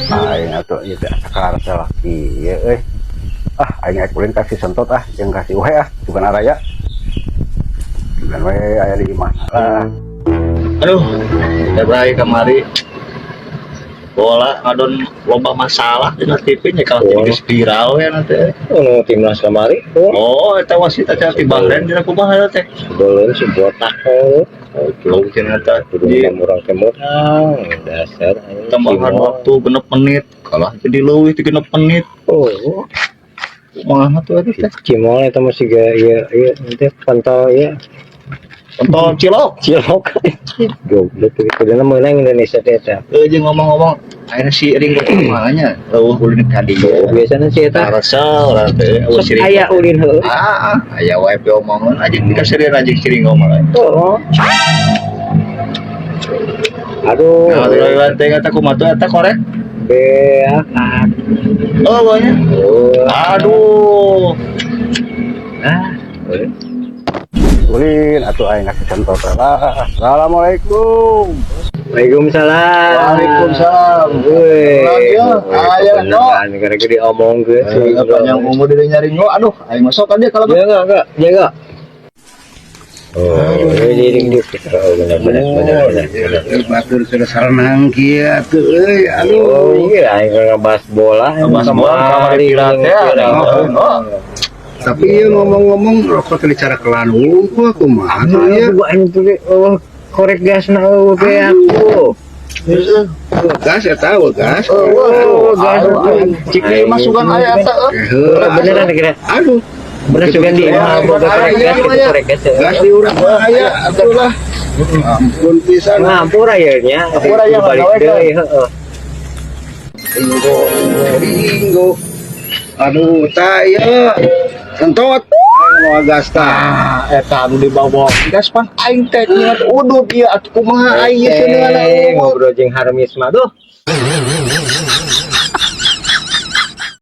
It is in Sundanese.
Aing atuh ieu teh asa karasa laki ieu euy. Ah, aing rek ulin ka si Sentot ah, jeung ka si Uhe ah, bukan araya. Bukan we aya di imah lah. Aduh, Februari kamari bola ngadon loba masalah dina TV nya kalau Oh. jadi viral ya nanti. Oh, timnas kamari. Oh, Oh, eta wasit aja di Bahrain dina kumaha eta teh? Sebelum si botak, oh. Oh, jauh cenah eta. Kudu Di urang teh menang dasar anjing, tambahan Cimol. Waktu 6 menit, kalah jadi leuwih ti 6 menit. Oh, Kumaha tuh eta teh? Cimol eta masih ga ieu ieu teh pantau ieu. Pentol cilok. Cilok. Goblok, kuduna meunang Indonesia teh eta. Eh, jeung ngomong-ngomong, ayeuna si Ringgo kumaha nya? Leuwih ulin ka dieu. Oh, biasana si eta Karasa urang teh euweuh si sok Ringgo. Aya ulin heuh. Ah, aya wae pe omongan aja dikasih aja si Ringgo mah. Oh. Aduh. Nah, lewat teh kata kumaha tuh eta korek? Beak. Oh, banyak. Oh. Aduh. Ah. Ulin atuh aing ka si Sentot lah. Assalamualaikum. Waalaikumsalam. Waalaikumsalam. Woi. Lagi ya. Aya no. Beneran gara-gara diomongkeun sih. Eh, panjang umur di nyaring lo. Aduh, aing masuk kan dia kalau Ya enggak, enggak, ya enggak. Oh, ini di oh, benar benar benar benar. Benar. Batur keur sarenang kieu atuh euy. Aduh. Oh iya, aing ngebahas bola. Ngebahas bola, kamari viral teh, Viral. Oh. Tapi ieu ngomong-ngomong rokok teh dicara kelan wungkul kumaha tuh ieu? Aduh, aing tuh oh, korek gasna euweuh ge aku. Gas eta euweuh gas. Oh, gas. Cik deui masukan aya eta euy. Heuh. Beneran kira. Aduh, Bener sugan di imah boga korek gas gitu, korek gas. Gas di urang mah aya atuh lah. Ampun pisan. Ngampura ya nya. Hampura ya, Balik gawe, deui, heeh. Ringgo, ringgo, ringgo. Aduh, tah ieu. Sentot. Aing mau gas tah. Ah, eta anu dibawa gas pan aing teh nyiat udut ieu atuh kumaha aing ieu seuneungan Eh, ngobrol jeung Harmis mah duh.